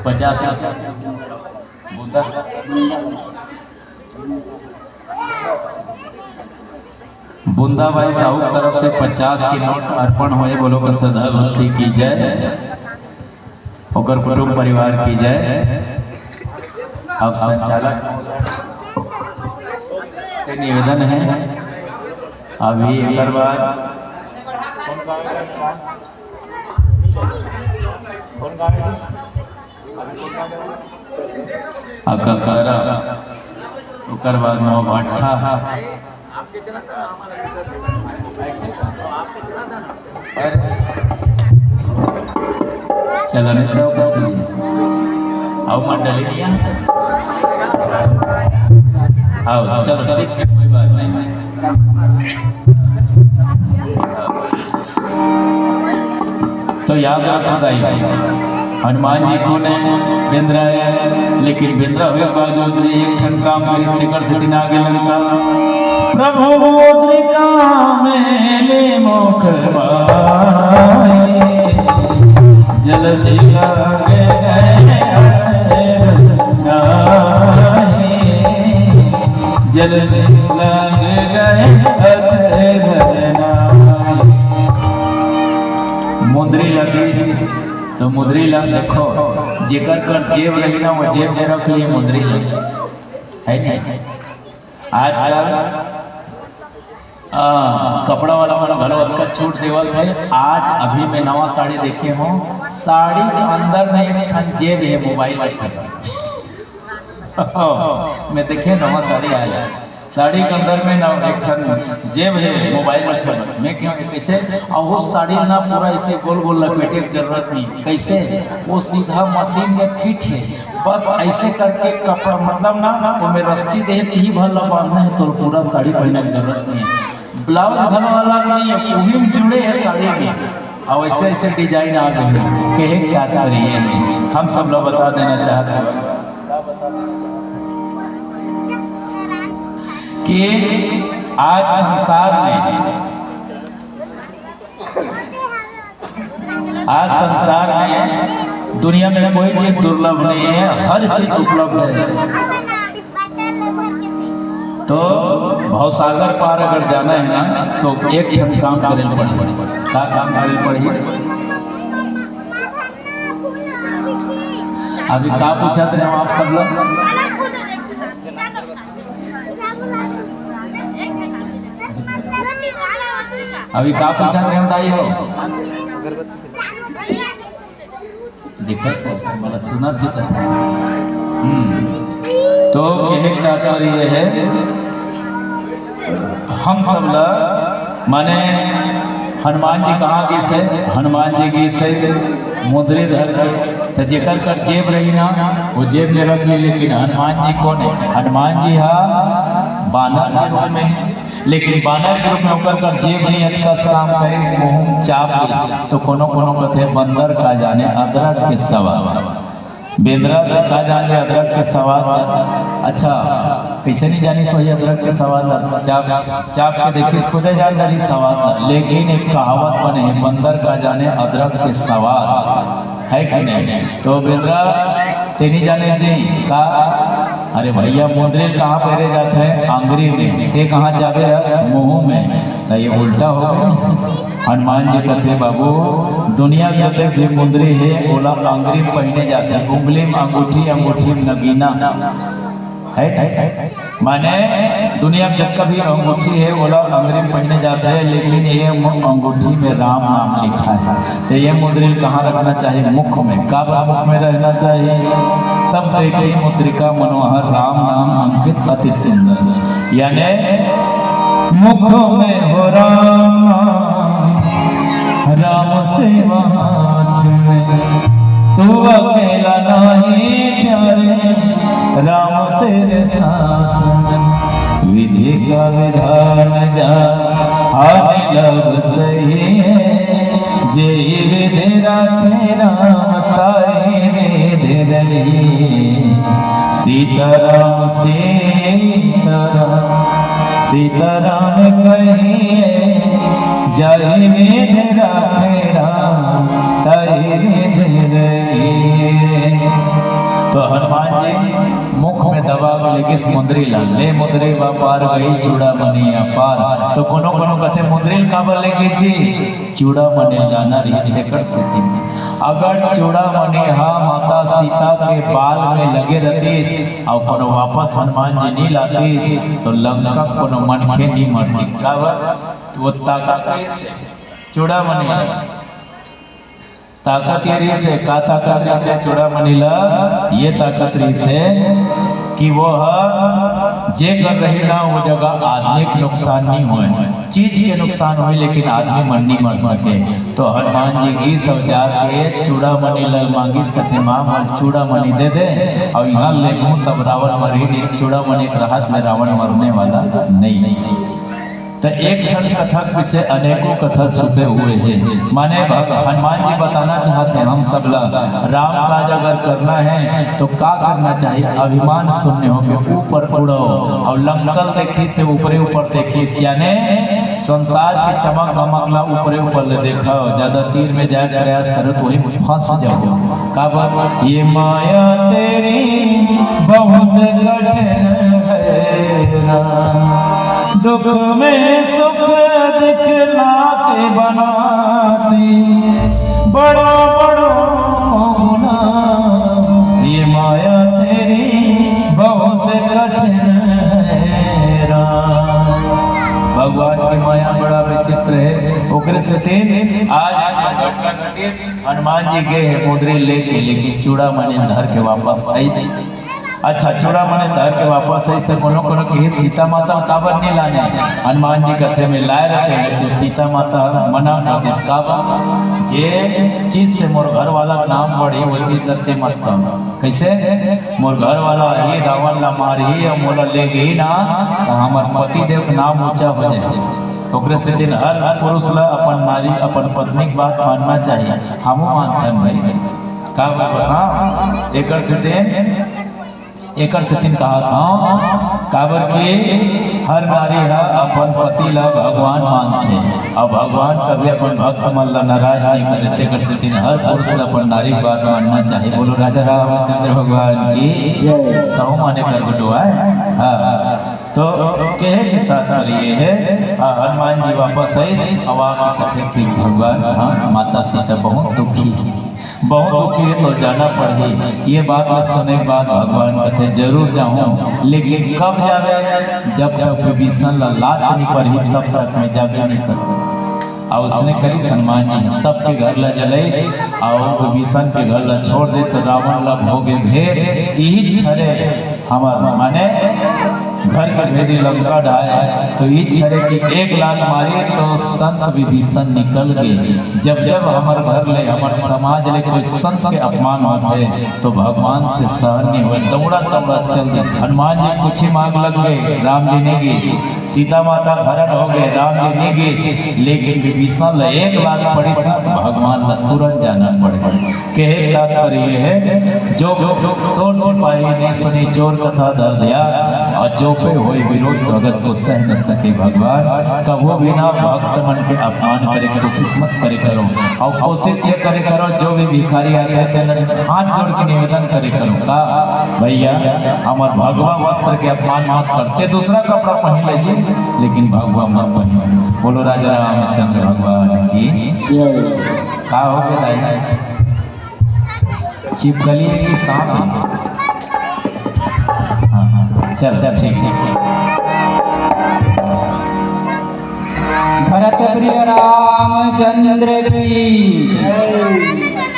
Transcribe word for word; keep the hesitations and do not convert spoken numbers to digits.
पचास। बुंदा, बुंदा बाई साहू के तरफ से पचास के नोट अर्पण होए, बोलो का श्रद्धा भक्ति की जय, ओकर कुटुंब परिवार की जय। अब संचालक से निवेदन है, अभी एक बार अककरा, ओकर बाद नौ भट्ठा। चलो, नहीं तो आओ मंडली, आओ, चलो, ठीक है, कोई बात नहीं। तो याद रखो दाई, हनुमान जी को ने बेंदरा है, लेकिन बेंदरा हुए बावजूद भी एक ठन काम करी, तेकर से दिन आगे लंका। प्रभु मुद्रिका मेले मुख पाए, जल दिला के गए अक्षर नाई, जल दिला के गए अक्षर नाई। मुंदरी लगी तो मुंदरी ला देखो, जेकर कर जेब रही ना, वो जेब में रख लिए मुंदरी ला, है नहीं? आजकल, आ, कपड़ा वाला मन घलो अतका छूट देवत है। आज अभी मैं नवा साड़ी देखे हूँ, साड़ी के अंदर में एक ठन जेब है, मोबाइल रखे। मैं देखे नवा साड़ी आया, साड़ी के अंदर में ना एक ठन जेब है, मोबाइल रखे। मैं क्यों कैसे? और वो साड़ी ना पूरा ऐसे गोल गोल लपेटे के जरूरत नहीं, कैसे? वो सीधा मशीन में फिट है, बस ऐसे करके कपड़ा, मतलब ना, वो में रस्सी दे, यही भर ला बांधना है, तो पूरा साड़ी पहनने की जरूरत नहीं है। ब्लाउज घलो अलग नहीं है, वही में जुड़े है साड़ी में। और ऐसे ऐसे डिजाइन आ गए हैं। कहे क्या करिए, हम सब लोग बता देना चाहते हैं कि आज संसार में, आज संसार में दुनिया में कोई चीज दुर्लभ नहीं है, हर चीज उपलब्ध है। तो भवसागर पार अगर जाना है ना, तो एक ठन काम करे पड़ही। का काम करे पड़ही? अभी का पूछत रहे हो आप सब लोग? अभी का पूछत रहे हो दाई हो? दिखत है, बोला सुना दिखत है। हम्म। तो यही तात्पर्य है, हम सब ला, माने हनुमान जी कहाँ गिस है? हनुमान जी गिस है मुंदरी धर के। तो जेकर कर जेब रही ना, वो जेब में रख ली, लेकिन हनुमान जी कौन है? हनुमान जी हा बानर के रूप में, लेकिन बानर के रूप में ओकर कर जेब नहीं, अतका काम करे, मुंह चाप ले। तो कोनो कोनो कथे बंदर का जाने अदरक के सवाद। बेंदरा तो का जान ले अदरक के सवाद ला। अच्छा, कैसे नहीं जानी सोही अदरक के सवाद ला? चाप, चाप के देखी, खुदे जान रही सवाद ला। लेकिन एक कहावत बने है, बंदर का जाने अदरक के सवाद, है कि नहीं? तो बेंदरा तेनी जाने जी का, अरे भैया, मुंदरी कहाँ पहरे जाते हैं? आंगरी में। ते कहाँ जाबे हस? मुंह में। तो ये उल्टा हो गया। हनुमान जी कहते, बाबू, दुनिया के जतेक भी मुंदरी है, ओला आंगरी में पहिने जाथे, उंगली में अंगूठी, अंगूठी में नगीना। है, है, है, है। माने दुनिया में जतका भी अंगूठी है, ओला आंगरी में पहिने जाथे, लेकिन ये मु-, अंगूठी में राम नाम लिखा है। तो ये मुंदरी कहाँ रखना चाहिए? मुख में। काबर मुख में रहना चाहिए? तब देखिए मुद्रिका मनोहर राम नाम अंकित अति सुंदर। यानी मुख में हो राम, राम सेवा हाथ में, तू अकेला नहीं प्यारे, राम तेरे साथ में। विधि का विधान जा हानि लाभ सही है, जेहि विधि राखे राम ताहि विधि रही। सीताराम सीताराम सीताराम कहिए, जाहि विधि राखे राम ताहि विधि रही। तो हनुमान जी मुख में दबा के लेगिस मुंदरी ला, ले मुंदरी वा पार गई चूड़ामणि अपार। तो कोनो कोनो कथे मुंदरी ल काबर लेगिस जी, चूड़ामणि लाना रहिस तेकर सेती। अगर चूड़ामणि हा माता सीता के बाल में लगे रहतिस अउ कोनो वापस हनुमान जी नी लातिस, तो लंका कोनो मनखे नी मरतिस। काबर? वो ताकत रहिस हे चूड़ामणि। ताकत ये रहिस हे, का ताकत रहिस हे चूड़ामणि ला? ये ताकत रहिस हे कि वो ह जे कर रही ना, वो जगह आदमी के नुकसान नहीं होय, चीज के नुकसान होय, लेकिन आदमी मन नहीं मर सके। तो हनुमान जी गिस अउ जाके चूड़ामणि ला मांगिस, कथे, "माँ, मोला चूड़ामणि दे दे, अउ यहाँ ले हूँ, तब रावण मरही नहीं, चूड़ामणि के रहत ले रावण मरने वाला नहीं।" तो एक ठन कथा के पीछे अनेकों कथा छुपे हुए हैं। माने भग-, हनुमान जी बताना चाहते हैं हम सब ला, राम काज अगर करना है तो का करना चाहिए? अभिमान शून्य होके ऊपर उड़ो, अउ लंका ल देखी थे ऊपरे ऊपर देखी, सियाने संसार के चमक धमक ला ऊपरे ऊपर ले देखो, ज्यादा तीर में जाए प्रयास करो तो वही फंस जाओ। काबर? ये माया तेरी बहुत कठिन है राम। दुख में सुख दिखला के बनाती बड़ो बड़ो गुनाह। ये माया तेरी बहुत कठिन है राम। भगवान की माया बड़ा विचित्र है। ओकरे सेती आज घटना घटिस, हनुमान जी गे हे मुंदरी लेके, लेकिन चूड़ामणि धर के वापस आइस। अच्छा, चूड़ामणि धर के वापस आइस त कोनो कोनो कहिस सीता माता ल काबर नी लाने? हनुमान जी कथे में लाए रहते, लेकिन सीता माता मना कर दिस। काबर? जे चीज से मोर घर वाला के नाम बढ़ी, वो चीज ला ते मत कर। कैसे? मोर घर वाला ही रावण ला मारही अउ मोला ले गई ना, त हमर पति देव के नाम ऊंचा हो जाए। ओकरे सेती हर पुरुष ला अपन नारी, अपन पत्नी के बात मानना चाहिए। हमू मानथन भाई, का बात? हाँ, एकर सेती, एकर सेती कहा था, काबर कि हर नारी ह अपन पति ला भगवान मानथे, अउ भगवान कभी अपन भक्त मन ला नाराज नहीं करे। तेकर सेती हर पुरुष ला अपन नारी के बात मानना चाहिए। बोलो राजा रामचंद्र भगवान की जय। तहु माने कर बेटो आए। हाँ, तो कहे के तात्पर्य ये है, आ, हनुमान जी वापस आइस, अब आके कथे कि भगवान, हाँ, माता सीता बहुत दुखी है, बहुत दुखी है, तो जाना पड़ही। ये बात ला सुने के बाद भगवान कथे, "जरूर जाहूँ, लेकिन कब जाबे? जब तक विभीषण ला लात नहीं पड़ही, तब तक मैं जाबे नहीं करूँ।" अउ उसने करिस हनुमान जी ह, सबके घर ला जलाइस, अउ विभीषण के घर ला छोड़ दे, तो रावण ला भोगे भेद, इही छरे हमर माने घर के भेदी लंका ढाए, तो इही छरे कि एक लात मारी तो संत विभीषण निकल गए। जब जब हमर घर ले, हमर समाज ले कोई संत के अपमान होथे, तो भगवान से सहन नहीं होय, दौड़ा दौड़ा चल दे। हनुमान जी कुछ ही मांग लग गए, राम जी नहीं गए। सीता माता हरण हो गए, राम जी नहीं गए, लेकिन विभीषण ला एक लात पड़िस ना, तो भगवान ला तुरंत जाना पड़ गए। कहे तात्पर्य ये है, जो चोर सिपाही ने सुनी चोर कथा धर दिया, अउ जो पे होई विरोध, स्वगत को सह न सके भगवान। कभू भी ना भक्त मन के अपमान करे के कोशिश मत करे करो, अउ कोशिश ये करे करो, जो भी भिखारी आथे, तेन हाथ जोड़ के निवेदन करे करो, का भैया, हमर भगवा वस्त्र के अपमान मत करते, दूसरा कपड़ा पहन लीजिए, लेकिन भगवा मत पहनो। बोलो राजा रामचंद्र भगवान की। जय। का हो गया दाई? छिपकली है कि सांप है? हाँ, हाँ, चल, चल, ठीक, ठीक। भरत प्रिय रामचंद्र की।